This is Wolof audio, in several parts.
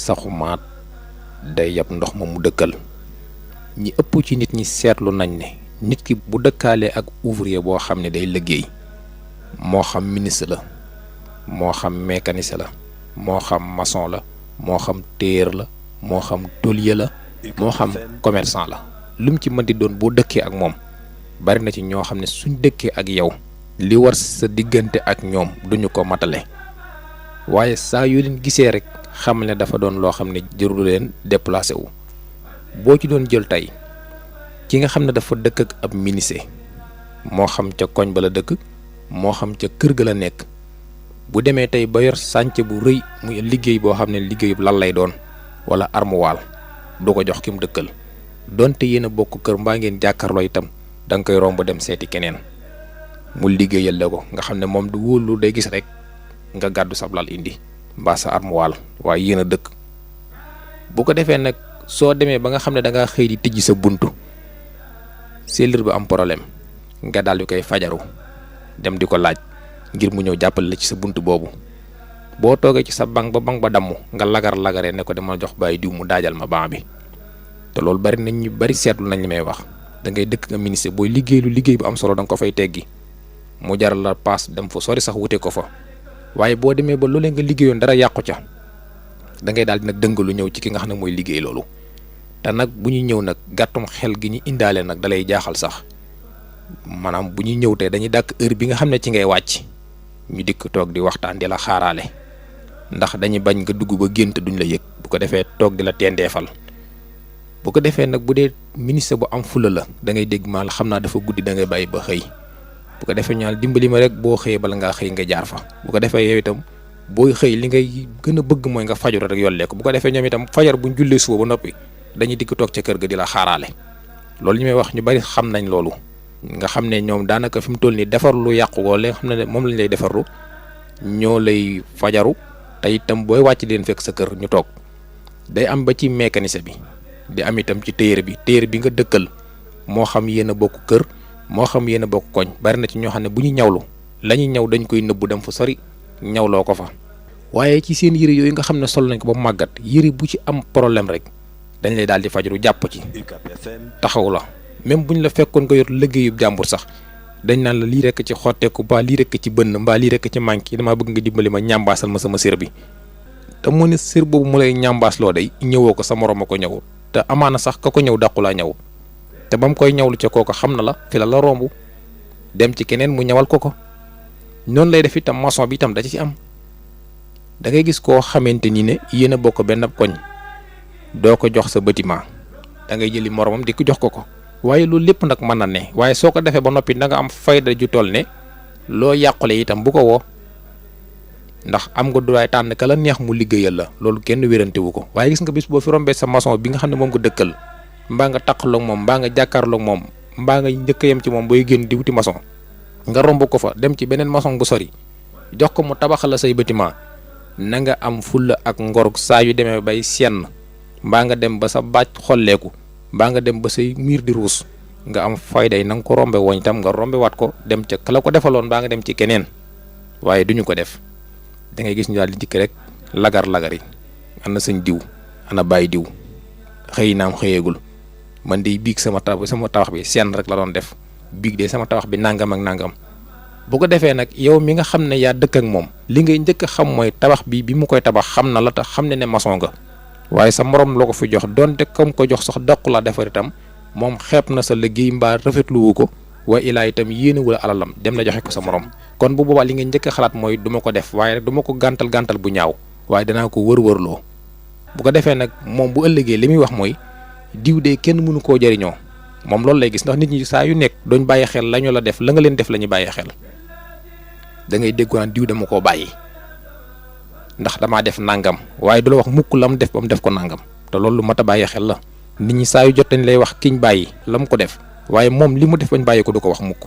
saxumaat day yab ndox ma mu dëkkal. ñi ëpp ci nit ñi seetlu nañ ne nit ki bu dëkkaalee ak ouvrier boo xam ne day liggéey moo xam ministre la moo xam mécanicien la moo xam maçon la moo xam tailleur la moo xam tôlier la moo xam commerçant la lu mu ci mën di doon boo dëkkee ak moom bari na ci ñoo xam ne suñ dëkkee ak yow li war sa diggante ak ñoom duñu ko matale waaye saa yoo leen gisee rek xam ne dafa doon loo xam ne jërul leen déplacé wu. boo ci doon jël tey ki nga xam ne dafa dëkk ak ab ministre moo xam ca koñ ba la dëkk moo xam ca kër ga la nekk bu demee tey ba yor sànc bu rëy muy liggéey boo xam ne liggéeyub lan lay doon wala armuwaal du ko jox ki mu dëkkal donte yéen a bokk kër mbaa ngeen jàkkaarloo itam da nga koy romb dem seeti keneen mu liggéeyal la ko nga xam ne moom du wóolu day gis rek nga gàddu sab lal indi mbaa sa armuwaal waaye yéen a dëkk bu ko defee nag soo demee ba nga xam ne da ngaa xëy di tijji sa buntu sellir bi am problème nga daal di koy fajaru dem di ko laaj ngir mu ñëw jàppale la ci sa buntu boobu boo toogee ci sa bank ba damm nga lagaree ne ko dama jox bàyyi diw mu daajal ma banc bi te loolu bari nañ ñu bari seetlu nañ li may wax da ngay dëkk nga ministre booy liggéey lu liggéey bu am solo da nga ko fay teggi mu jaral la paas dem fa sori sax wute ko fa waaye boo demee ba loolee nga liggéeyoon dara yàqu ca da ngay daal di nag dëngalu ñëw ci ki nga xam ne mooy liggéey loolu. te nag bu ñuy ñëw nag gàttum xel gi ñu indaale nag dalay jaaxal sax maanaam bu ñuy ñëw tey dañuy dàkk heure bi nga xam ne ci ngay wàcc ñu dikk toog di waxtaan di la xaaraale ndax dañuy bañ nga dugg ba gént duñ la yëg bu ko defee toog di la tendeefal bu ko defee nag bu dee ministre bu am fula la da ngay dégg maa la xam naa dafa guddi da ngay bàyyi ba xëy bu ko defee ñaal dimbali ma rek boo xëyee bala ngaa xëy nga jaar fa bu ko defee yow itam booy xëy li ngay gën a bëgg mooy nga fajur rek yollee ko bu ko defee ñoom itam fajar buñ jullee suba ba noppi dañuy dikk toog ca kër ga di la xaaraale loolu ñu may wax ñu bari xam nañ loolu nga xam ne ñoom daanaka fi mu toll nii defarlu yàqu ko li nga xam ne moom lañ lay defarlu ñoo lay fajaru te itam booy wàcc leen fekk sa kër ñu toog day am ba ci mécanicien bi di am itam ci téere bi nga dëkkal moo xam yéen a bokk kër moo xam yéen a bokk koñ bari na ci ñoo xam ne bu ñu ñawlu la ñuy ñaw dañ koy nëbbu dem fa sori ñawloo ko fa waaye ci seen yëre yooyu nga xam ne sol nañ ko ba màggat yëre bu ci am problème rek dañ lay daal di fajaru jàpp ci taxaw la même buñ la fekkoon nga yor liggéeyub jàmbur sax dañ naan la lii rekk ci xotteeku mbaa lii rekk ci bënn mbaa lii rekk ci manqué damaa bëgg nga dimbali ma ñambaasal ma sama sér bi te moo ne sér boobu mu lay ñambaas loo day ñëwoo ko sa morom a ko ñëw te amaana sax ka ko ñëw dàqulaa ñëw te ba mu koy ñawlu ca kooku xam na la fi la romb dem ci keneen mu ñawal ko noonu lay def itam maçon bi itam da ci am da ngay gis koo xamante ni ne yéen a bokk benn koñ doo ko jox sa bâtiment da ngay jëli moromam di ko jox ko waaye loolu lépp nag mën na ne waaye soo ko defee ba noppi da nga am fayda ju toll ne loo yàqule itam bu ko woo ndax am nga duraay tànn ka la neex mu liggéeyal la loolu kenn wérante wu ko waaye gis nga bis boo fi rombee sa maçon bi nga xam ne moom nga dëkkal mbaa nga taqaloog moom mbaa nga jàkkaarloog moom mbaa nga njëkk yem ci moom booy génn di wuti maçon nga romb ko fa dem ci beneen maçon bu sori jox ko mu tabaxal la say bâtiment na nga am fulla ak ngor saa yu demee bay senn mbaa nga dem ba sa bàcc xolleeku mbaa nga dem ba say miir di ruus nga am fayday na nga ko rombe woñ tam nga rombe waat ko dem ca kala ko defaloon mbaa nga dem ci keneen waaye duñu ko def da ngay gis ñu daal di dikk rek lagar yi ana sëñ diw ana bàyyi diw xëy naam xëyeegul man de biig sama tabax bi senn rek la doon def biig de sama tabax bi nangam ak nangam bu ko defee nag yow mi nga xam ne yaa dëkk ak moom li ngay njëkk a xam mooy tabax bi mu koy tabax xam na la te xam ne maçon nga waaye sa morom loo ko fi jox donte comme ko jox sax daqu la defar itam moom xeeb na sa liggéey mbaa rafetluwu ko wa ilaa itam yéene wala alalam dem na joxe ko sa morom kon bu boobaa li nga njëkk a xalaat mooy du ma ko def waaye du ma ko gàntal bu ñaaw waaye danaa ko wër-wërloo bu ko defee nag moom bu ëllëgee li muy wax mooy diw de kenn mënu koo jëriñoo moom loolu lay gis ndax nit ñi saa yu nekk doñ bàyyi xel la ñu la def la nga leen def la ñu bàyyi xel da ngay dégg naan diw dama koo bàyyi ndax damaa def nangam waaye du la wax mukk la mu def ba mu def ko nangam te loolu lu mat a bàyyi xel la nit ñi saa yu jot dañ lay wax kiñ bàyyi la mu ko def waaye moom li mu def bañ bàyyi ko du ko wax mukk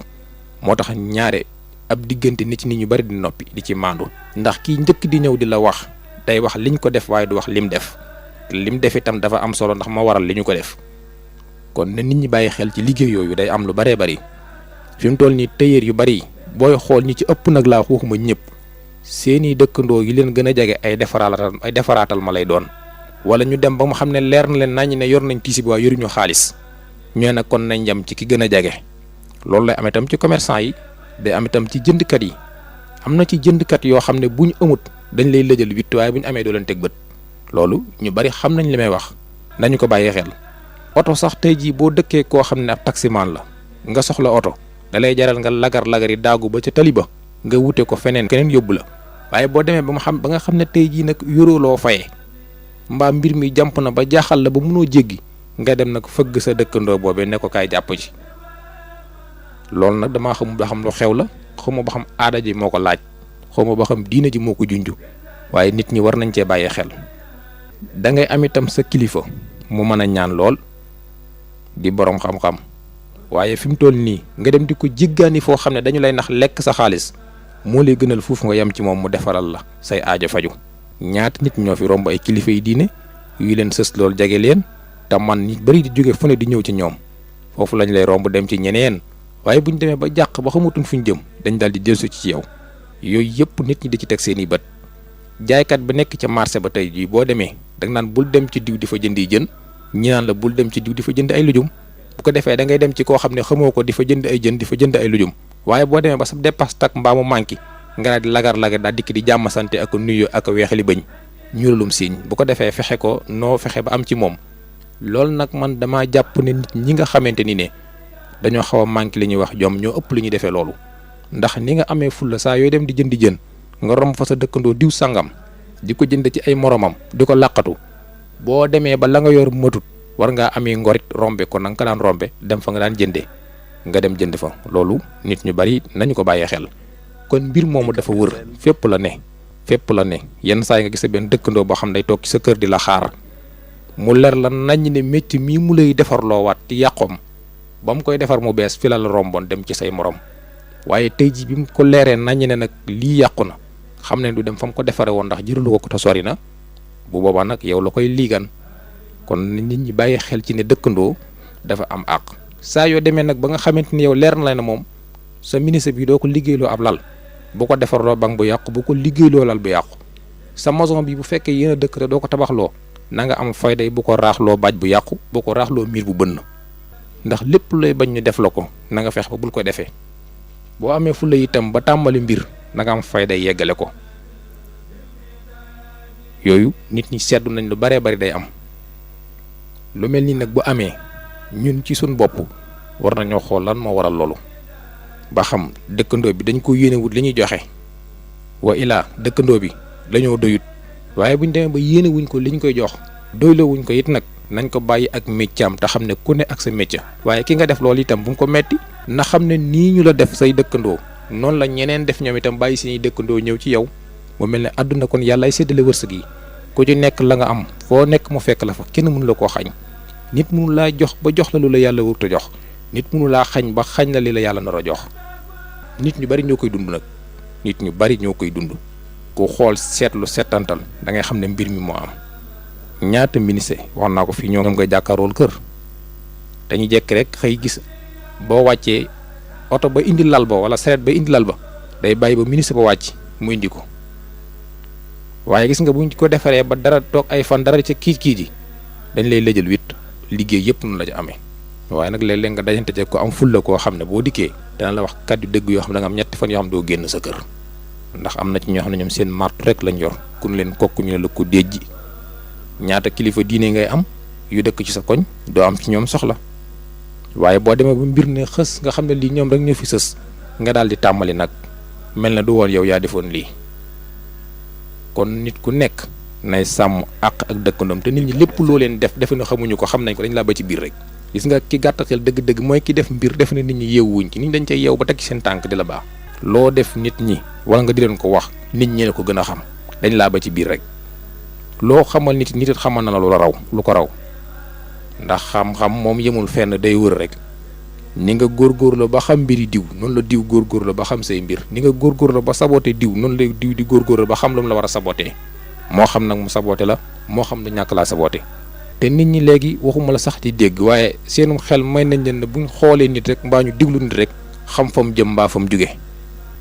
moo tax ñaare ab diggante nit ñu bari di noppi di ci maandu ndax kii njëkk di ñëw di la wax day wax liñ ko def waaye du wax lim def lim def itam dafa am solo ndax ma waral li ñu ko def kon ne nit ñi bàyyi xel ci liggéey yooyu day am lu baree bari fi mu toll nii tailleur yu bari booy xool ñi ci ëpp nag laa waxuma ñëpp seeni dëkkandoo yi leen gën a jege ay defaraatal ma lay doon wala ñu dem ba mu xam ne leer na leen nañ ne yor nañ tiisi bi waaye yoruñu xaalis ñoo nag kon nañ jëm ci ki gën a jege. loolu lay am itam ci commerçant yi day am itam ci jëndkat yi am na ci jëndkat yoo xam ne bu ñu amut dañ lay lëjal witt waaye bu ñu amee doo leen teg bët loolu ñu bari xam nañ li may wax nañu ko bàyyee xel. oto sax tey jii boo dëkkee koo xam ne ab taximaan la nga soxla oto da lay jaral nga lagar yi daagu ba ca tali ba nga wute ko feneen keneen yóbbu la waaye boo demee ba nga xam ne tey jii nag yoroo loo fayee mbaa mbir mi jàmp na ba jaaxal la ba mënoo jéggi nga dem nag fëgg sa dëkkandoo boobee ne ko kaay jàpp ci. loolu nag damaa xamul ba xam lu xew la xawma ba xam aada ji moo ko laaj xawma ba xam diina ji moo ko junj waaye nit ñi war nañ cee bàyyee xel. da ngay am itam sa kilifa mu mën a ñaan lool di borom xam-xam waaye fi mu toll nii nga dem di ko jéggaani foo xam ne dañu lay nax lekk sa xaalis moo lay gënal fuuf nga yem ci moom mu defaral la say aajo faju. ñaata nit ñoo fi romb ay kilifa yi diine yu leen sës lool jage leen te man nit bari di jóge fu ne di ñëw ci ñoom foofu lañ lay romb dem ci ñeneen. waaye bu ñu demee ba jàq ba xamatuñ fu ñu jëm dañ daal di dellusi ci yow yooyu yëpp nit ñi di ci teg seeni bët jaaykat ba nekk ca marché ba tey jii boo demee da nga naan bul dem ci diw di fa jëndi jën ñi naan la bul dem ci diw di fa jënd ay lujum bu ko defee da ngay dem ci koo xam ne xamoo ko di fa jënd ay jën di fa jënd ay lujum waaye boo demee ba sa dépasse tak mbaa mu manqué nga daal di lagar daal dikk di jàmm sante ak nuyu ak weexali bëñ ñuulum siiñ bu ko defee fexe ko noo fexe ba am ci moom loolu nag man dama jàpp ne nit ñi nga xamante ni ne dañoo xaw a manqué li ñuy wax jom ñoo ëpp li ñuy defee loolu ndax ni nga amee fulla saa yooy dem di jëndi jën nga romb fa sa dëkkandoo diw sangam di ko jënd ci ay moromam di ko làqatu boo demee ba la nga yor matut war ngaa amee ngorit rombe ko na nga ko daan rombe dem fa nga daan jëndee nga dem jënd fa loolu nit ñu bari nañu ko bàyyee xel. kon mbir moomu dafa wër fépp la ne yenn saa yi nga gis benn dëkkandoo boo xam ne day toog ci sa kër di la xaar mu leer la nañ ne métti mii mu lay defarloo waat ci yàqoom ba mu koy defar mu bees fi la romboon dem ci say morom waaye tey ji bi mu ko leeree nañ ne nag lii yàqu na xam ne du dem fa mu ko defaree woon ndax jëralu ko te sori na bu boobaa nag yow la koy liigan. kon nit ñi bàyyi xel ci ne dëkkandoo dafa am àq saa yoo demee nag ba nga xamante ni yow leer na la ne moom sa ministre bi doo ko liggéeyloo ab lal bu ko defarloo bank bu yàqu bu ko liggéeyloo lal bu yàqu sa maison bi bu fekkee yéen a dëkk te doo ko tabaxloo na nga am fayday bu ko raaxloo baaj bu yàqu bu ko raaxloo miir bu bënn ndax lépp lay bañ ñu def la ko na nga fex ba bul ko defee boo amee fulla itam ba tàmbali mbir na nga am fayday yeggale ko yooyu nit ñi seddu nañ lu baree bari day am lu mel ni nag bu amee ñun ci suñ bopp war nañoo xool lan moo waral loolu ba xam dëkkandoo bi dañ ko yéenewut li ñuy joxe wa ilaa dëkkandoo bi dañoo doyut waaye buñ demee ba yéenewuñ ko li ñu koy jox doyloo wuñ ko it nag nañ ko bàyyi ak méccaam te xam ne ku ne ak sa mécca waaye ki nga def loolu itam bu mu ko metti na xam ne nii ñu la def say dëkkandoo noonu la ñeneen def ñoom itam bàyyi seeni dëkkandoo ñëw ci yow mu mel ne àdduna kon yàlla ay séddale wërsëg yi ku ci nekk la nga am foo nekk mu fekk la fa kenn mënu la koo xañ nit mënu laa jox ba jox la lu la yàlla wurtu jox nit mënu laa xañ ba xañ la li la yàlla nar a jox nit ñu bari ñoo koy dund nag nit ñu bari ñoo koy dund ku xool seetlu seetantal da ngay xam ne mbir mi moo am ñaata ministre wax naa ko fii ñoo nga jàkkaarool kër dañuy jekk rek xëy gis boo wàccee oto ba indi lal ba wala sareet ba indi lal ba day bàyyi ba ministre ba wàcc mu indi ko waaye gis nga buñ ko defaree ba dara toog ay fan dara ca kiit ji dañ lay lëjal wit liggéey yëpp noonu la ci amee waaye nag léeg-léeg nga dajante ci ko am fulla koo xam ne boo dikkee dana la wax kàddu dëgg yoo xam ne da nga am ñetti fan yoo xam doo génn sa kër ndax am na ci ñoo xam ne ñoom seen martu rek lañ yor ku ñu leen kokku ñu ne la ko déjji ñaata kilifa diine ngay am yu dëkk ci sa koñ doo am ci ñoom soxla waaye boo demee ba mbir ne xës nga xam ne lii ñoom rek ñoo fi sës nga daal di tàmbali nag mel na du woon yow yaa defoon lii kon nit ku nekk nay sàmm àq ak dëkkandoom te nit ñi lépp loo leen def defe na xamuñu ko xam nañ ko dañ laa ba ci biir rek gis nga ki gàttal xel dëgg-dëgg mooy ki def mbir def na nit ñi yeewuñ ci nit ñi dañ cay yeew ba teg ci seen tànk di la baax loo def nit ñi wala nga di leen ko wax nit ñi ne ko gën a xam dañ laa ba ci biir rek loo xamal nit it xamal na la lu la raw lu ko raw ndax xam-xam moom yemul fenn day wër rek ni nga góorgóorlu ba xam mbiri diw noonu la diw góorgóorlu ba xam say mbir ni nga góorgóorlu ba saboté diw noonu la diw di góorgóorlu ba xam lu mu la war a saboté moo xam nag mu saboté la moo xam lu ñàkk laa saboté te nit ñi léegi waxuma la sax di dégg waaye seenum xel may nañ leen ne buñ xoolee nit rek mbaa ñu diglu nit rek xam fa mu jëm mbaa fa mu jóge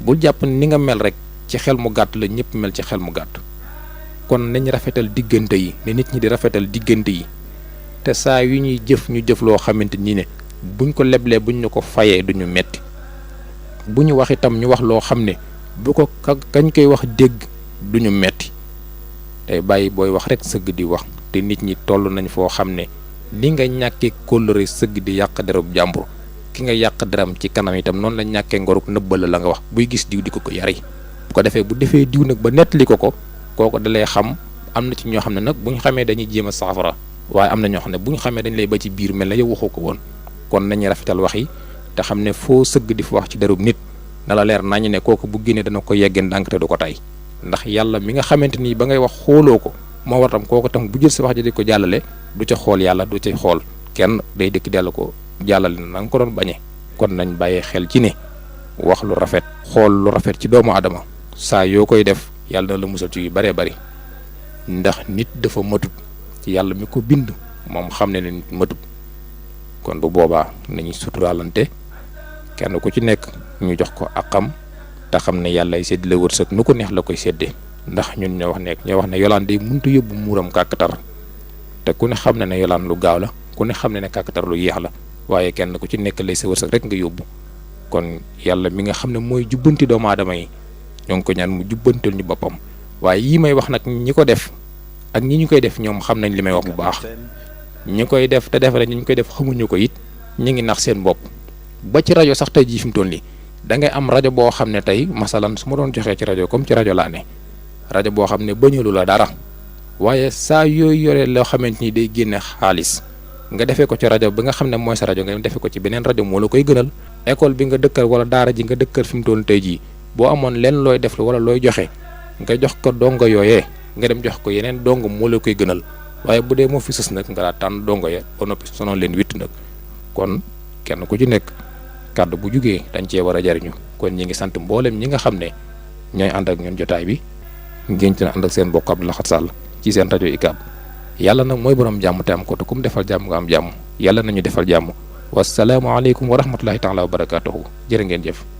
bul jàpp ni nga mel rek ci xel mu gàtt la ñëpp mel ci xel mu gàtt kon nañ rafetal diggante yi ne nit ñi di rafetal diggante yi te saa yu ñuy jëf ñu jëf loo xamante ni ne buñ ko leblee buñ ñu ko fayee duñu metti bu ñu wax itam ñu wax loo xam ne bu ko kañ koy wax dégg duñu metti tey bàyyi booy wax rek sëgg di wax te nit ñi toll nañ foo xam ne li nga ñàkkee kóllëre sëgg di yàq derub jàmbur ki nga yàq deram ci kanam itam noonu la ñàkkee ngoruk nëbbal la nga wax buy gis diw di ko yari bu ko defee bu defee diw nag ba nettali ko kooko dalay xam am na ci ñoo xam ne nag bu ñu xamee dañuy jéem a saafara waaye am na ñoo xam ne bu ñu xamee dañ lay ba ci biir mel na yow waxoo ko woon kon nañuy rafetal wax yi te xam ne foo sëgg di fa wax ci derub nit na la leer nañu ne kooku bu génnee dana ko yeggee ndànk te du ko tay ndax yàlla mi nga xamante ni ba ngay wax xooloo ko moo war tam kooku tam bu jël sa wax ji di ko jàllale du ca xool yàlla du ca xool kenn day dëkk dellu ko jàllale na nga ko doon bañee kon nañ bàyyee xel ci ne wax lu rafet xool lu rafet ci doomu adama saa yoo koy def yàlla na la musal ci yu baree bari ndax nit dafa matut ci yàlla mi ko bind moom xam ne ne nit matut kon bu boobaa nañu suturaalante kenn ku ci nekk ñu jox ko akam te xam ne yàlla ay sédd la wërsëg nu ko neex la koy séddee ndax ñun ñoo wax ne yolaan day muntu yóbbu muuram kàkkatar te ku ne xam ne ne yolaan lu gaaw la ku ne xam ne ne kàkkatar lu yeex la waaye kenn ku ci nekk lay sa wërsëg rek nga yóbbu kon yàlla mi nga xam ne mooy jubbanti doomu aadama yi ñoo ngi ko ñaan mu jubbantal ñu boppam waaye yii may wax nag ñi ko def ak ñi ñu koy def ñoom xam nañ li may wax bu baax ñi koy def te defe ñi ñu koy def xamuñu ko it ñu ngi nax seen bopp ba ci rajo sax tey jii fi mu toll nii da ngay am rajo boo xam ne tey masalan su ma doon joxee ci rajo comme ci rajo laa ne rajo boo xam ne bañalu la dara waaye saa yooyu yore loo xamante ni day génne xaalis nga defee ko ci rajo bi nga xam ne mooy sa rajo nga defee ko ci beneen rajo moo la koy gënal école bi nga dëkkal wala daara ji nga dëkkal fi mu toll tey jii boo amoon leen looy def wala looy joxe nga jox ko dongo yooyee nga dem jox ko yeneen dongo moo la koy gënal waaye bu dee moo fi sës nag nga daa tànn dongo ya ba noppi sonoon leen witt nag kon kenn ku ci nekk kàddu bu jugee dañ cee war a jariñu kon ñi ngi sant mboolem ñi nga xam ne ñooy ànd ak ñun jotaay bi ngeen ci ànd ak seen bokk Abdou Lahad Sall ci seen rajo UCAB yàlla nag mooy borom jàmm te am ko te ku mu defal jàmm nga am jàmm yàlla nañu defal jàmm wasalaamualeykum wa rahmatullahi taala wa barakaatuhu jërë ngeen jëf